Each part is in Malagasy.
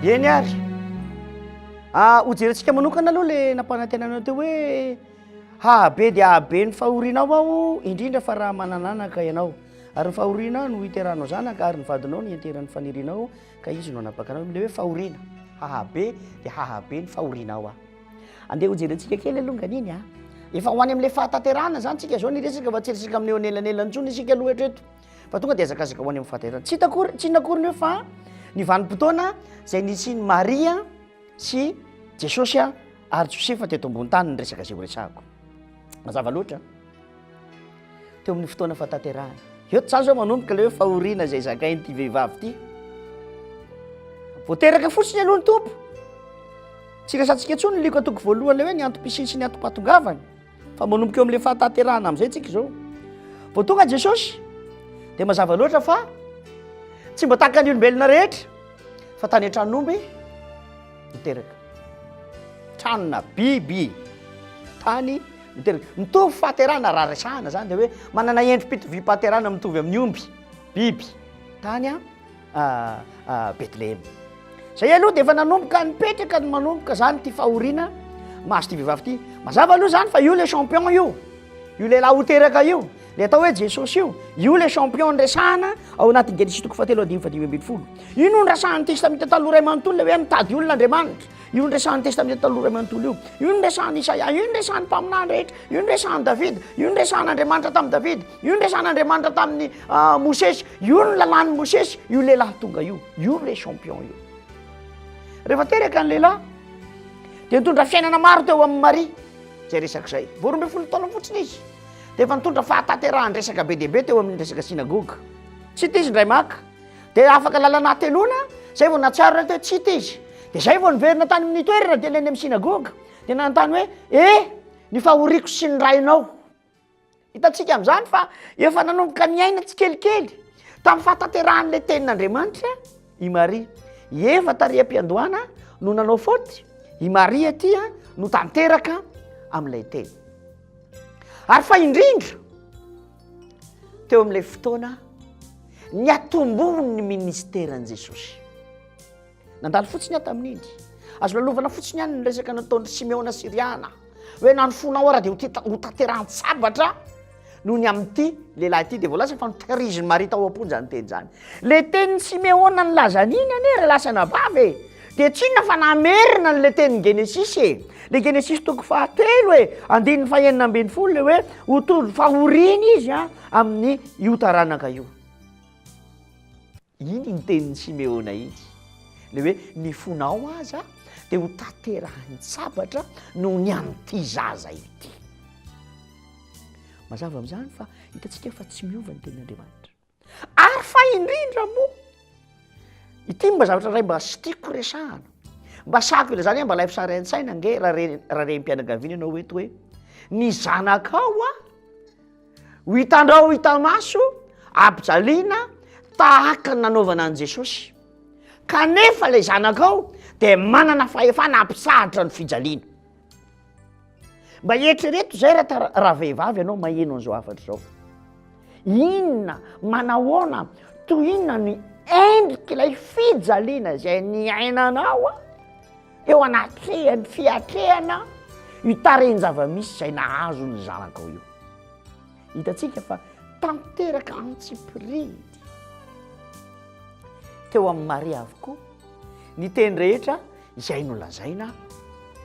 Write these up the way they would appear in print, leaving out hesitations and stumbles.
Eny ary. Ah, hojerentsika manokana aloha le nampanantenanao teo hoe hahabe dia hahabe ny fahorianao aho, indrindra fa raha manananaka ianao. Ary ny fahoriana no hiterahanao zanaka, ary ny vadinao no hianteran'ny fanirianao, ka izy no hanapaka anao. Ilay hoe fahoriana, hahabe dia hahabe ny fahorianao aho. Andeha hojerentsika kely alongany iny a. Efa ho any amin'ilay fahatanterahana izany tsika izao ny resaka fa tsy resaka amin'ny eo anelanelany intsony isika aloha hatreto. Fa tonga dia hazakazaka ho any amin'ny fahaterahana. Tsy hita akory, tsy inona akory ny hoe fa ny vanim-potoana izay nisian'i Maria sy Jesosy ary Josefa teto ambony tany ny resaka izay horesahako. Mazava loatra. Teo amin'ny fotoana fahatanterahana. Eto izany izao manomboka ilay hoe fahoriana izay zakain'ity vehivavy ity. Voateraka fotsiny aloha ny Tompo. Tsy resantsika intsony ny Lioka toko voalohany ilay hoe ny antom-pisiany sy ny antom-pahatongavany. Fa manomboka eo amin'ilay fahatanterahana amin'izay tsika izao. Vao tonga Jesosy dia mazava loatra fa tsy mba tahaka ny olombelona rehetra fa tany an-tranon'omby niteraka. Tranona biby tany niteraka. Mitovy fahaterahana raha resahana zany dia hoe manana endri-pitoviam-pahaterahana mitovy amin'ny omby, biby tany a Betlehema. Zay aloha dia efa nanomboka nipetraka ny manomboka zany ity fahoriana mahazo ity vehivavy ity. Mazava aloha zany fa io le champion io, io lehilahy ho teraka io, le atao hoe Jesosy io, io le champion niresahana ao anatin'ny Genesisy toko fahatelo andininy fahadimy ambin'ny folo. Io no niresahan'ny Testamenta Taloha iray manontolo le hoe mitady olona Andriamanitra. Io niresahan'ny Testamenta Taloha iray manontolo io. Io niresahan'i Isaia, io niresahan'ny mpaminany rehetra, io niresahan'i Davida, io niresahan'Andriamanitra tamin'i Davida, io niresahan'Andriamanitra tamin'i ah, Mosesy, io ny lalàn'i Mosesy, io lehilahy tonga io, io le champion io. Rehefa teraka ny lehilahy, dia nitondra fiainana maro teo amin'i Maria, zay resaka izay. Vao 12 taona fotsiny izy, dia efa nitondra fahatanterahan-dresaka be dia be teo amin'ny resaka synagoga. Tsy hita izy indray maka. Dia afaka lalana hateloana, zay vao nahatsiaro reto hoe tsy hita izy. Dia zay vao niverina tany amin'ny toerana, dia neny amin'ny synagoga. Dia nanontany hoe, eh, ny fahoriako sy ny rainao. Hitantsika amin'izany fa efa nanomboka niaina tsikelikely tamin'ny fahatanterahan'ilay tenin'Andriamanitra i Maria. I Eva tary am-piandohana no nanao faute, i Maria aty no tanteraka amin'ilay teny. Ary fa indrindra, teo amin'ilay fotoana niatombohon'ny ministeran'i Jesosy. Nandalo fotsiny aho tamin'iny. Azo lalovana fotsiny ihany ny resaka nataon'i Simeona Syriana hoe na ny fonao ara dia ho tanterahan-tsabatra noho ny amin'ity lehilahy ity. Dia voalaza fa notarizin'i Maria tao am-ponja ny teny izany. Le tenin'i Simeona nilaza an'iny anie ry lahy sy anabavy e! Dia tsy inona fa namerina an'ilay tenin'i Genesisy e! Le Genesisy toko fahatelo e, andininy fahenina ambin'ny folo le hoe ho tojo fahoriana izy a amin'ny io taranaka io. Iny iny tenin'i Simeona iny. Le hoe ny fonao aza dia ho tanterahin-tsabatra noho ny amin'ity zaza ity. Mazava amin'izany fa hitantsika fa tsy miova ny tenin'Andriamanitra. Ary fa indrindra moa, ity mba zavatra iray mba tsy tiako resahana, mba sahako ilazana hoe mba alaivo sary an-tsaina ange raha re, raha renim-pianakaviana ianao eto hoe ny zanakao a, ho hitandrao hita maso, ampijaliana tahaka ny nanaovana an'i Jesosy. Kanefa ilay zanakao dia manana fahefana hampitsahatra ny fijaliana. Mba eritrereto izay raha tara, raha vehivavy ianao maheno an'izao hafatra izao. Inona, manahoana, toy inona ny endrik'ilay fijaliana izay niainanao eo anatrehan'ny fiatrehana io tarehin-java-misy izay nahazo ny zanakao io. Hitantsika fa tanteraka antsipiriany teo amin'i Maria avokoa ny teny rehetra izay nolazaina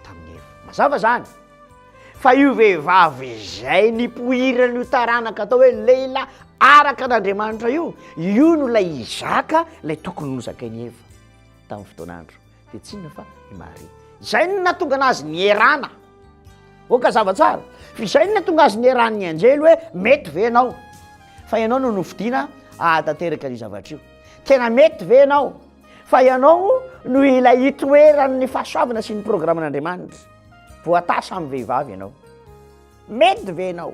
tamin'i Eva. Mazava izany fa io vehivavy izay nipoiran'io taranaka atao hoe lehilahy araka an'Andriamanitra io, io no ilay hizaka ilay tokony nozakain'i Eva tamin'ny fotoan'andro. Dia tsy inona fa i Maria. Izay no nahatonga anazy nierana. Oka zava tsara. Fa izay no nahatonga azy nieran'ny anjely hoe mety ve ianao? Fa ianao no nofidina hahatanteraka an'io zavatra io. Tena mety ve ianao? Fa ianao no ilay itoeran'ny fahasoavana sy ny programan'Andriamanitra. Voatahy samy vehivavy ianao. Mety ve ianao?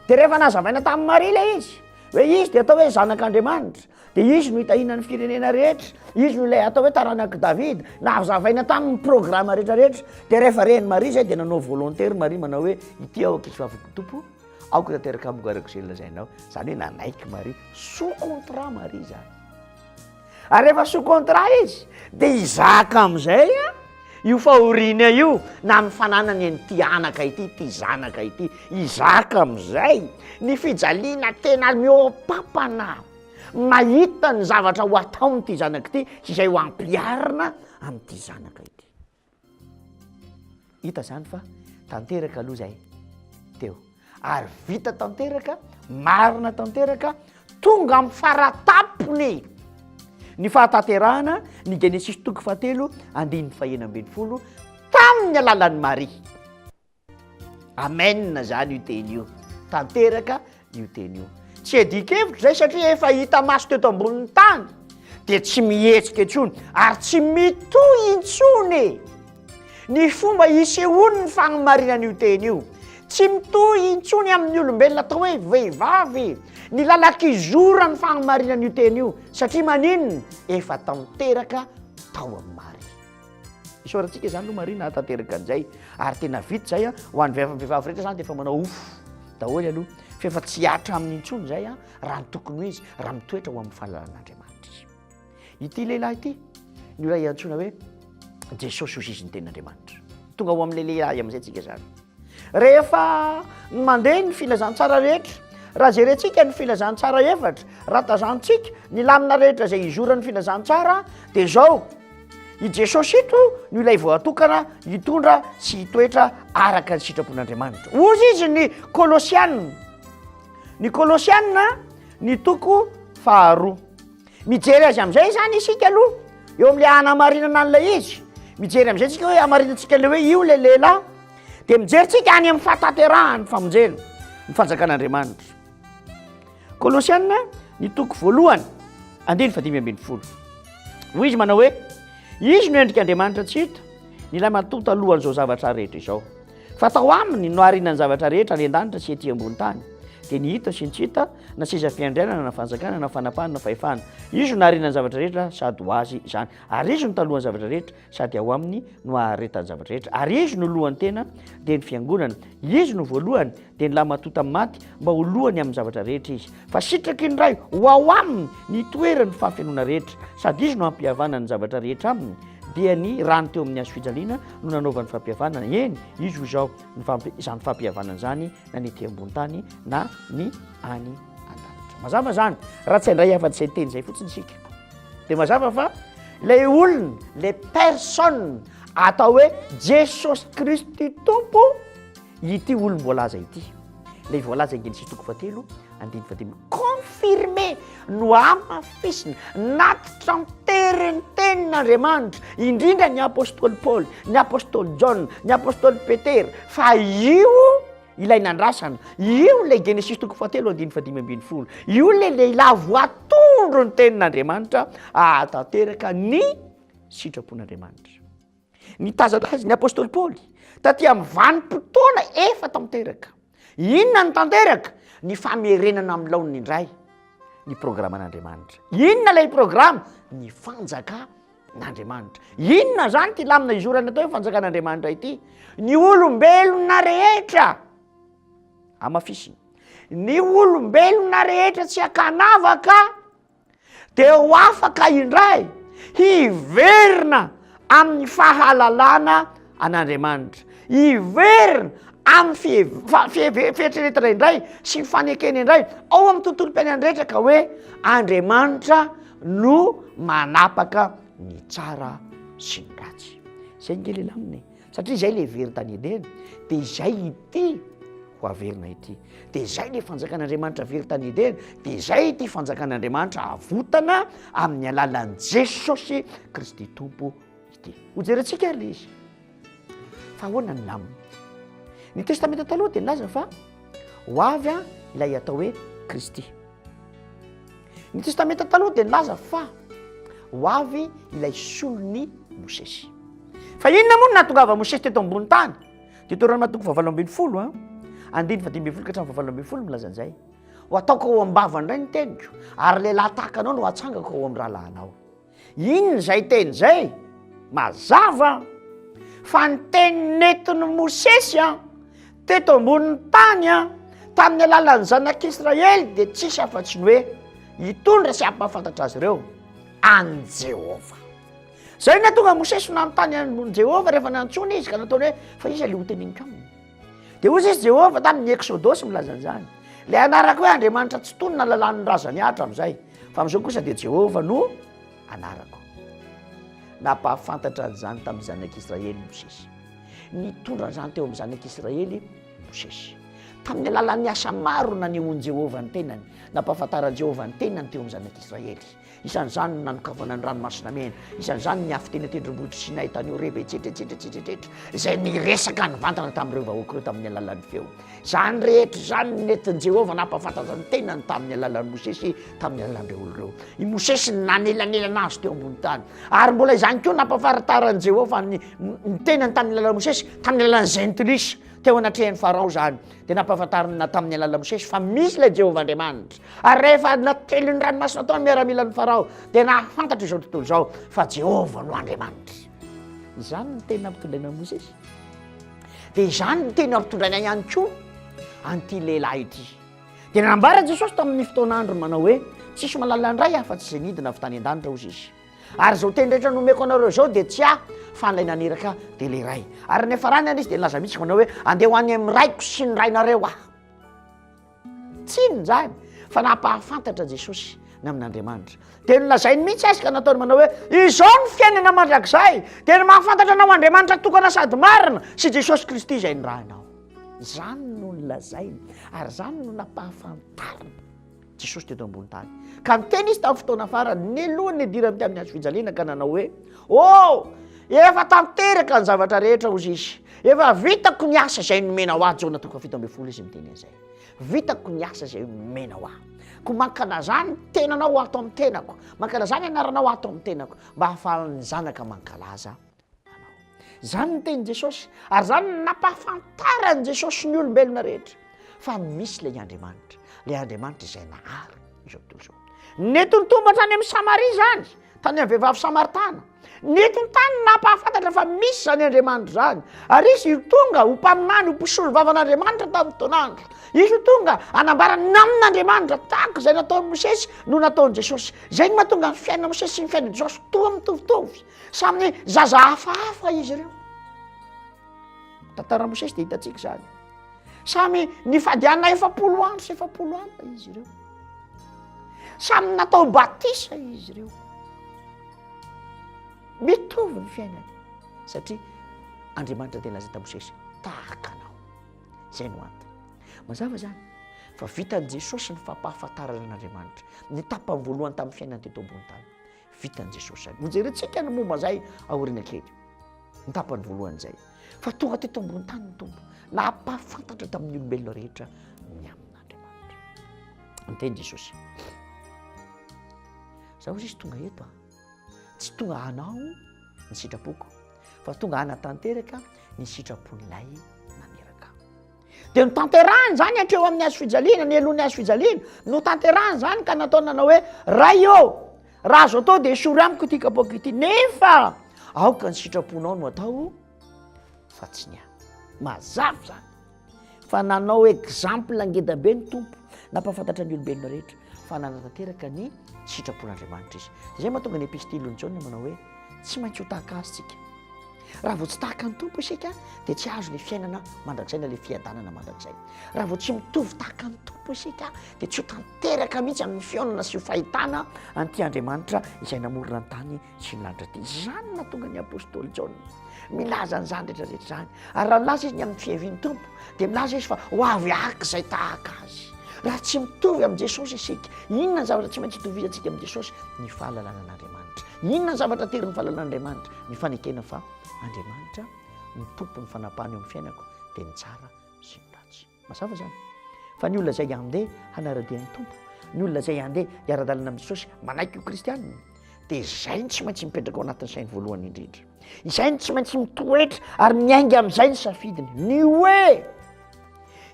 Dia rehefa nazavaina tamin'i Maria ilay izy, hoe izy dia atao hoe zanak'Andriamanitra, dia izy no hitahiana ny firenena rehetra, izy no ilay atao hoe taranak'i Davida, nazavaina taminy ny programa rehetra rehetra, dia rehefa ren'i Maria izay dia nanao volontaire Maria manao hoe ity aho ankizy vavin'ny Tompo, aoka tanteraka amiko araka izay nolazainao. Izany hoe nanaiky Maria, sous contrat Maria izany. Ary rehefa sous contrat izy, Dia hizaka amin'izay io fahoriana io na amin'ny fananany an'ity anaka ity, ity zanaka ity. Hizaka amin'izay ny fijaliana tena mihoa-pampana, mahita ny zavatra ho ataon'ity zanaka ity sy izay ho ampiharina amin'ity zanaka ity. Hita izany fa tanteraka aloha izay teo. Ary vita tanteraka, marina tanteraka, tonga amin'ny faratapony ny fahatanterahana ny Genesisy toko fahatelo andininy fahena ambin'ny folo tamin'ny alalan'i Maria. Amen zany io teny io. Tanteraka io teny io. Tsy iadian-kevitra izay satria efa hita maso teto ambonin'ny tany dia tsy mihetsika intsony ary tsy mitohy intsony ny fomba isehoany ny fanomarinana io teny io. Tsy mitohy intsony amin'ny olombelona atao hoe vehivavy ny lalan-kizora ny fanomarinana io teny io satria maninona? Efa tanteraka tao amin'i Maria. Isaorantsika izany aloha Maria nahatanteraka an'izay ary tena vita izay an, ho an'ny vehivavy rehetra izany dia efa manao ouf daholo aloha fa efa tsy hihatra aminy intsony izay an, raha ny tokony ho izy, raha mitoetra ho amin'ny fahalalan'Andriamanitra izy. Ity lehilahy ity no ilay antsoina hoe Jesosy hoy izy ny tenin'Andriamanitra. Tonga ho amin'ilay lehilahy amin'izay tsika izany. Rehefa mandeha ny filazantsara rehetra, raha jerentsika ny filazantsara efatra, raha tazantsika ny lamina rehetra izay izoran'ny filazantsara, dia izao, i Jesosy ito no ilay voatokana hitondra sy hitoetra araka ny sitrapon'Andriamanitra. Hozy izy ny Kolosiana, ny Kolosiana ny toko faharoa. Mijery azy amin'izay izany isika aloha, eo amin'ilay hanamarinana an'ilay izy. Mijery amin'izay tsika hoe hamarinantsika ilay hoe io ilay lehilahy. Dia mijery tsika any amin'ny fahatanterahan'ny famonjena, ny fanjakan'Andriamanitra. Kolosiana, ny toko voalohany, andininy fahadimy ambin'ny folo. Hoy izy manao hoe, Izy no endrik'Andriamanitra tsy hita, ny ilay matoa talohan'izao zavatra rehetra izao. Fa tao aminy no nahariana ny zavatra rehetra any an-danitra sy ety ambony tany, dia ny hita sy ny tsy hita, na seza fiandrianana, na fanjakana, na fanapahana, na fahefana. Izy no nahariana ny zavatra rehetra sady ho azy izany. Ary izy no talohan'ny zavatra rehetra, sady ao aminy no aharetan'ny zavatra rehetra. Ary izy no lohan'ny tena, dia ny fiangonana. Izy no voalohany, dia ny lahimatoa tamin'ny maty, mba ho lohany amin'ny zavatra rehetra izy. Fa sitraky ny Ray ho ao aminy ny hitoeran'ny fahafenoana rehetra, sady izy no hampihavanany ny zavatra rehetra aminy, dia ny rany teo amin'ny hazo fijaliana no nanaovany fampihavanana, eny, izy hoy izao, ny fampi, izany fampihavanana izany na ny ety ambony tany na ny any an-danitra. Mazava izany, raha tsy handray afa-tsy izay teny izay fotsiny isika, dia mazava fa ilay olona, ilay personne atao hoe Jesosy Kristy Tompo, Ity olom-boalaza ity, ilay voalaza ny Genesisy toko fahatelo, andininy fahadimy, confirmé, nohamafisina, natitranteriny tenin'Andriamanitra, indrindra ny apostoly Paoly, ny apostoly Jaona, ny apostoly Petera, fa io ilay nandrasana, io ilay Genesisy toko fahatelo, andininy fahadimy ambin'ny folo, io ilay lehilahy voatondro ny tenin'Andriamanitra hahatanteraka ny sitrapon'Andriamanitra. Nitazana azy ny apostoly Paoly taty amin'ny vanim-potoana efa tanteraka. Inona no tanteraka? Ny famerenana amin'ny laoniny indray ny programan'Andriamanitra. Inona ilay programa? Ny fanjakan'Andriamanitra. Inona izany ity lamina izorana atao hoe fanjakan'Andriamanitra ity? Ny olombelona rehetra hamafisina. Ny olombelona rehetra tsy ankanavaka dia ho afaka indray hiverina amin'ny fahalalana an'Andriamanitra, hiverina amin'ny fieritreretana indray sy ny fanekena indray ao amin'ny tontolom-piainana rehetra ka hoe Andriamanitra no manapaka ny tsara sy ny ratsy. Izay nge le lamina e, satria izay le very tany Edena, dia izay ity ho averina ity. Dia izay ilay fanjakan'Andriamanitra very tany Edena, dia izay ity fanjakan'Andriamanitra avotana amin'ny alalan'i Jesosy Kristy Tompo ity. Hojerentsika ary ilay izy. Fa ahoana ny lamina? Ny Testamenta Taloha dia nilaza fa ho avy ilay atao hoe Kristy. Ny Testamenta Taloha dia nilaza fa ho avy ilay solon'i Mosesy. Fa inona moa no nahatongavan'i Mosesy teto ambony tany? Deuteronoma toko fahavalo ambin'ny folo a, andininy fahadimy ambin'ny folo ka hatramin'ny fahavalo ambin'ny folo milaza an'izay. Ho ataoko ao am-bava indray ny teniko, ary lehilahy tahaka anao no hatsangako ao amin'ny rahalahinao. Inona izay teny izay? Mazava fa ny teny nentin'i Mosesy a, teto ambonin'ny tany a, tamin'ny alalan'ny zanak'Israely dia tsisy afa-tsy ny hoe hitondra sy hampahafantatra azy ireo an'i Jehovah. Izay no nahatonga an'i Mosesy nanontany an'i Jehovah rehefa nantsoina izy ka nataony hoe, fa iza ilay hoteneniko aminy? Dia hoy izy Jehovah tamin'ny Eksodosy milaza an'izany. Ilay anarako hoe Andriamanitra tsy tony nalalan'ny razany ahy hatramin'izay, fa amin'izao kosa dia Jehovah no anarako. Nampahafantatra an'izany tamin'ny zanak'Israely Mosesy. Nitondra an'izany teo amin'ny zanak'Israely Mosesy. Tamin'ny alalan'ny asa maro nanehoan'i Jehovah ny tenany, nampahafantaran'i Jehovah ny tenany teo amin'ny zanak'Israely. Isan'izany ny nanokafana ny Ranomasina Mena, isan'izany ny afo teny an-tendrombohitr'i Sinay tany Horeba, etsetra, etsetra, etsetra, etsetra, izay niresaka nivantana tamin'ireo vahoaka ireo tamin'ny alalan'ny feo. Izany rehetra izany no nentin'i Jehovah nampahafantatra ny tenany tamin'ny alalan'i Mosesy, tamin'ny alalan'ireo olona ireo. I Mosesy no nanelanelana azy teo ambony tany. Ary mbola izany koa nampahafantaran'i Jehovah ny, ny tenany tamin'ny alalan'i Mosesy, tamin'ny alalan'ny Jentilisa, teo anatrehan'i Farao izany. Dia nampahafantarina tamin'ny alalan'i Mosesy fa misy ilay Jehovah Andriamanitra. Ary rehefa natelin'ny ranomasina tao ny miaramilan'i Farao, dia nahafantatra izao tontolo izao fa Jehovah no Andriamanitra. Izany no teny nampitondraina an'i Mosesy. Dia izany no teny nampitondraina ihany koa an'ity lehilahy ity. Dia nanambara Jesosy tamin'ny fotoan'androny manao hoe, Tsisy mahalala ny Ray afa-tsy izay nidina avy tany an-danitra, hoy Izy. Ary izao teny rehetra nomeko anareo izao dia tsy ahy fa ilay naniraka ahy dia ilay Ray. Ary ny farany ary izy dia nilaza mihitsy manao hoe andeha ho any amin'ny Raiko sy ny Rainareo aho. Tsy inona izany fa nampahafantatra Jesosy ny amin'Andriamanitra. Dia nolazainy mihitsy azy ka nataony manao hoe izao ny fiainana mandrakizay dia ny mahafantatra anao Andriamanitra tokana sady marina sy Jesosy Kristy izay nirahinao. Izany no nolazainy ary izany no nampahafantarina. Jesosy teto ambony tany. Ka niteny izy tamin'ny fotoana farany, nialoha ny nidirany tamin'ny hazo fijaliana ka nanao hoe, Oh, efa tanteraka ny zavatra rehetra, hozy izy. Efa vitako ny asa izay nomenao ahy. Jaona toko 17 izy miteny an'izay. Vitako ny asa izay nomenao ahy. Koa mankalazà ny tenanao ato amin'ny tenako. Mankalazà ny anaranao ato amin'ny tenako, mba hahafahan'ny zanaka mankalaza anao. Izany ny tenin'i Jesosy, ary izany no nampahafantaran'i Jesosy ny olombelona rehetra fa misy ilay Andriamanitra, ilay Andriamanitra izay nahary izao tontolo izao. Nentin'ny Tompo hatrany amin'ny Samaria izany, tany amin'ny vehivavy samaritana. Nentiny tany nampahafantatra fa misy izany Andriamanitra izany. Ary izy io tonga ho mpaminany, ho mpisolo vavan'Andriamanitra tamin'ny fotoan'andro. Izy io tonga hanambara ny amin'Andriamanitra tahaka izay nataon'i Mosesy no nataon'i Jesosy. Izay no mahatonga ny fiainan'i Mosesy sy ny fiainan'i Jesosy toa mitovitovy. Samy zaza hafahafa izy ireo. Tantaran'i Mosesy dia hitantsika izany. Samy nifadiana 40 andro sy 40 alina izy ireo. Samy natao batisa izy ireo. Mitovy ny fiainany satria Andriamanitra dia nilaza tamin'i Mosesy tahaka anao. Izay no antony. Mazava izany fa vitan'i Jesosy ny fampahafantarana an'Andriamanitra. Ny tapany voalohany tamin'ny fiainany teto ambony tany. Vitan'i Jesosy izany. Hojerentsika ny momba izay aoriana kely. Ny tapany voalohany izay. Fa tonga teto ambony tany ny Tompo. Nampahafantatra tamin'ny olombelona rehetra ny amin'Andriamanitra. Niteny Jesosy. Zaho izy tonga eto a. Tsy tonga hanao ny sitrapoko, fa tonga hanatanteraka ny sitrapon'ilay naniraka. Dia notanterahiny izany hatreo amin'ny hazo fijaliana, nialoha ny hazo fijaliana, notanterahiny izany ka nataony nanao hoe, Ray ô, raha azo atao dia esory amiko ity kapoaka ity, nefa aoka ny sitraponao no atao fa tsy ny ahy. Mazava izany fa nanao exemple ngeda be ny Tompo, nampahafantatra ny olombelona rehetra fa nanatanteraka ny sitrapon'Andriamanitra izy. Izay mahatonga ny epistilin'i Jaona manao hoe, tsy maintsy ho tahaka azy tsika. Raha vao tsy tahaka ny Tompo isika dia tsy azo ilay fiainana mandrakizay na ilay fiadanana mandrakizay. Raha vao tsy mitovy tahaka ny Tompo isika dia tsy ho tanteraka mihitsy amin'ny fihaonana sy ho fahitana an'ity Andriamanitra izay namorona ny tany sy ny lanitra ity. Izany no nahatonga ny apostoly Jaona milaza an'izany rehetra rehetra izany. Ary raha nilaza izy ny amin'ny fiavian'ny Tompo dia milaza izy fa ho avy araka izay tahaka azy. Raha tsy mitovy amin'i Jesosy isika, inona ny zavatra tsy maintsy itovizantsika amin'i Jesosy? Ny fahalalana an'Andriamanitra. Inona ny zavatra aterin'ny fahalalana an'Andriamanitra? Ny fanekena fa Andriamanitra no tompon'ny fanapahana eo amin'ny fiainako dia ny tsara sy ny ratsy. Mazava izany fa ny olona izay handeha hanara-dia ny Tompo, ny olona izay handeha hiara-dalana amin'i Jesosy, manaiky ho kristianina, dia izay no tsy maintsy mipetraka ao anatin'ny sainy voalohany indrindra. Izay no tsy maintsy mitoetra ary miainga amin'izay ny safidiny. Ny hoe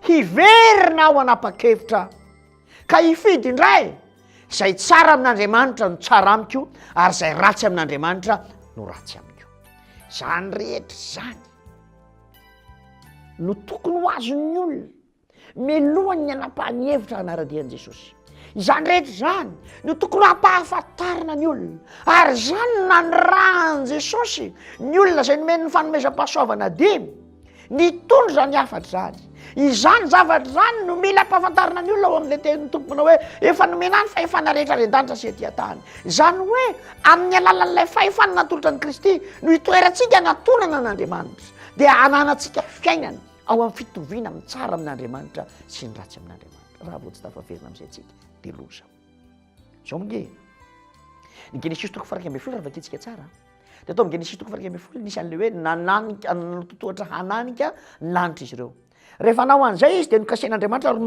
hiverina aho hanapa-kevitra Ka hifidy indray, izay tsara amin'Andriamanitra no tsara amiko, ary izay ratsy amin'Andriamanitra no ratsy amiko. Izany rehetra izany no tokony ho azon'ny olona mialohan'ny hanapahany hevitra hanara-dia an'i Jesosy. Izany rehetra izany no tokony hampahafantarina ny olona, ary izany no nanirahan'i Jesosy ny olona izay nomeny ny fanomezam-pahasoavana dimy, nitondra izany hafatra izany. Izany zavatra izany no mila ampahafantarina ny olona ao amin'ilay tenin'ny Tompo manao hoe efa nomena ahy ny fahefana rehetra any an-danitra sy ety an-tany. Izany hoe amin'ny alalan'ilay fahefana natolotra an'i Kristy no itoerantsika anatonana an'Andriamanitra, dia ananantsika fiainana ao amin'ny fitoviana amin'ny tsara amin'Andriamanitra sy ny ratsy amin'Andriamanitra. Raha vao tsy tafaverina amin'izay tsika dia loza. Izao ange e. Ny Genesisy toko faha 11 raha vakintsika tsara dia atao amin'ny Genesisy toko faha 11 nisy an'ilay hoe nananika nanototohatra hananika ny lanitra izy ireo. Rehefa nanao an'izay izy dia nokasain'Andriamanitra ary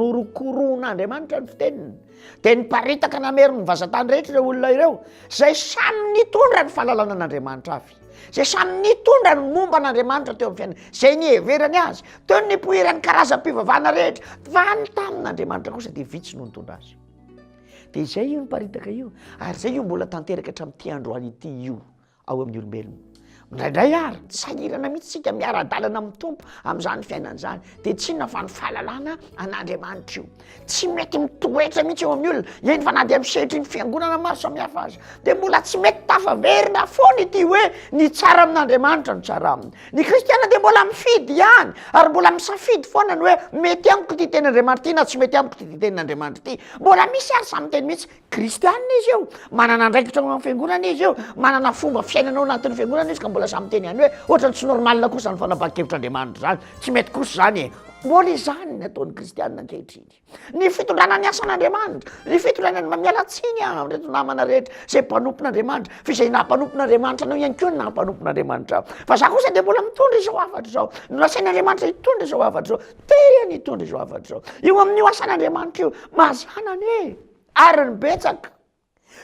norokoroan'Andriamanitra ny fiteniny. Dia niparitaka namery ny vazantany rehetra ireo olona ireo, izay samy nitondra ny fahalalana an'Andriamanitra avy, izay samy nitondra ny momba an'Andriamanitra teo amin'ny fiainany, izay niheverany azy. Teo ny nipoiran'ny karazam-pivavahana rehetra, fa ny tamin'Andriamanitra kosa dia vitsy no nitondra azy. Dia izay io niparitaka io, ary izay io mbola tanteraka hatramin'ity androany ity io. ao amin'ny olombelona. Indraindray ary, tsy sahirana mihitsy isika miara-dalana amin'ny Tompo amin'izany fiainana izany, dia tsy inona fa ny fahalalana an'Andriamanitra io. Tsy mety mitoetra mihitsy eo amin'ny olona, eny fa na dia misehatry ny fiangonana maro samihafa aza, dia mbola tsy mety tafaverina foana ity hoe ny tsara amin'Andriamanitra no tsara aminy. Ny kristiana dia mbola mifidy ihany, ary mbola misafidy foana ny hoe mety amiko ity tenin'Andriamanitra ity na tsy mety amiko ity tenin'Andriamanitra ity. Mbola misy ary samy miteny mihitsy, Kristianina izy io, manana andraikitra ao amin'ny fiangonana izy io, manana fomba fiainana ao anatin'ny fiangonana izy ka mbola samy miteny ihany hoe ohatran'ny tsy normal kosa ny fanapahan-kevitr'Andriamanitra izany, tsy mety kosa izany e. Mbola izany ny ataon'ny kristianina ankehitriny. Ny fitondrana ny asan'Andriamanitra, ny fitondrana ny miala tsiny aho amin'ireto namana rehetra izay mpanompon'Andriamanitra, fa izay naha mpanompon'Andriamanitra anao ihany koa no naha mpanompon'Andriamanitra aho. Fa za kosa dia mbola mitondra izao hafatra izao, nolazain'Andriamanitra hitondra izao hafatra izao, tery hitondra izao hafatra izao. Eo amin'io asan'Andriamanitra io, mazàna anie. Ary ny betsaka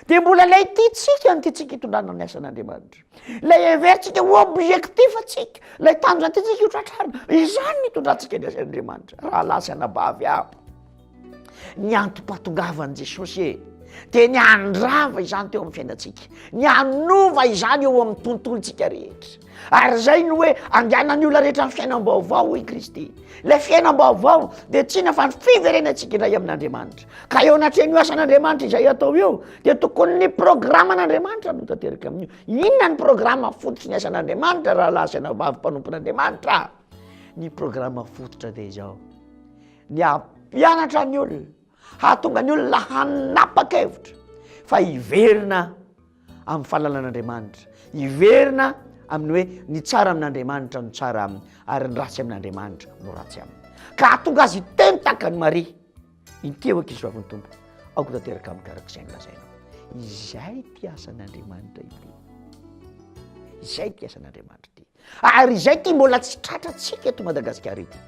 dia mbola ilay tiantsika no tiantsika hitondrana ny asan'Andriamanitra. Ilay heverintsika ho objectif antsika, ilay tanjona tiantsika ho tratrarina, izany no hitondrantsika ny asan'Andriamanitra. Rahalahy sy anabavy aho, ny antom-pahatongavan'i Jesosy e, dia ny handrava izany teo amin'ny fiainantsika, ny hanova izany eo amin'ny tontolontsika rehetra. Ary izay no hoe andehanan'ny olona rehetra amin'ny fiainam-baovao, hoy Kristy. Ilay fiainam-baovao dia tsy inona fa ny fiverenantsika indray amin'Andriamanitra. Ka eo anatrehan'io asan'Andriamanitra izay atao io, dia tokony ny programan'Andriamanitra no tanteraka amin'io. Inona ny programa fototry ny asan'Andriamanitra, rahalahy sy anabavy mpanompon'Andriamanitra? Ny programa fototra dia izao, ny hampianatra ny olona, hahatonga ny olona hanapa-kevitra fa hiverina amin'ny fahalalan'Andriamanitra, hiverina amin'ny hoe ny tsara amin'Andriamanitra no tsara aminy ary ny ratsy amin'Andriamanitra no ratsy aminy. Ka hahatonga azy hiteny tahaka an'i Maria, Inty eo ankizy vavin'ny Tompo, aoka ho tanteraka amiko araka izay nolazainao. Izay ity asan'Andriamanitra ity. Izay ity asan'Andriamanitra ity. Ary izay ity mbola tsy tratrantsika eto Madagasikara ity.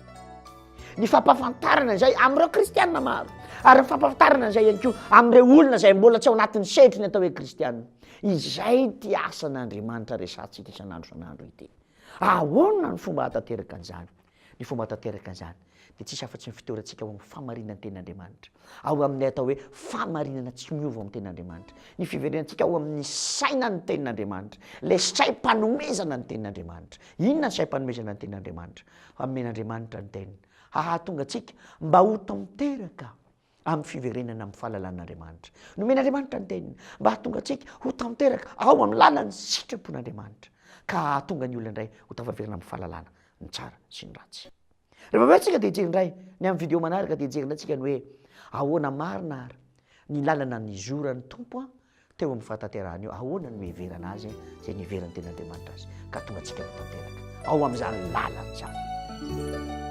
Ny fampahafantarana izay amin'ireo kristianina maro, ary ny fampahafantarana izay ihany koa amin'ireo olona izay mbola tsy ao anatin'ny sehatry ny atao hoe kristianina. Izay ity asan'Andriamanitra resahantsika isan'andro isan'andro ity. Ahoana ny fomba hahatanteraka an'izany? Ny fomba hahatanteraka an'izany dia tsisy afa-tsy ny fitoerantsika ao amin'ny fahamarinan'ny Tenin'Andriamanitra, ao amin'ny atao hoe fahamarinana tsy miova ao amin'ny Tenin'Andriamanitra, ny fiverenantsika ao amin'ny saina ny Tenin'Andriamanitra, ilay saim-panomezana ny Tenin'Andriamanitra. Inona ny saim-panomezana ny Tenin'Andriamanitra? Fanomen'Andriamanitra ny Teniny, hahatonga antsika mba ho tanteraka amin'ny fiverenana amin'ny fahalalan'Andriamanitra. Nomen'Andriamanitra ny Teniny mba hahatonga antsika ho tanteraka ao amin'ny lalan'ny sitrapon'Andriamanitra, ka hahatonga ny olona indray ho tafaverina amin'ny fahalalana ny tsara sy ny ratsy. Rehefa avy eo tsika dia hijery indray ny amin'ny video manaraka dia hijery indray tsika ny hoe ahoana marina ary ny lalana nizoran'ny Tompo teo amin'ny fahatanterahana io, ahoana no niheverana azy izay niheveran'ny ten'Andriamanitra azy ka tonga antsika ho tanteraka ao amin'izany lalana izany.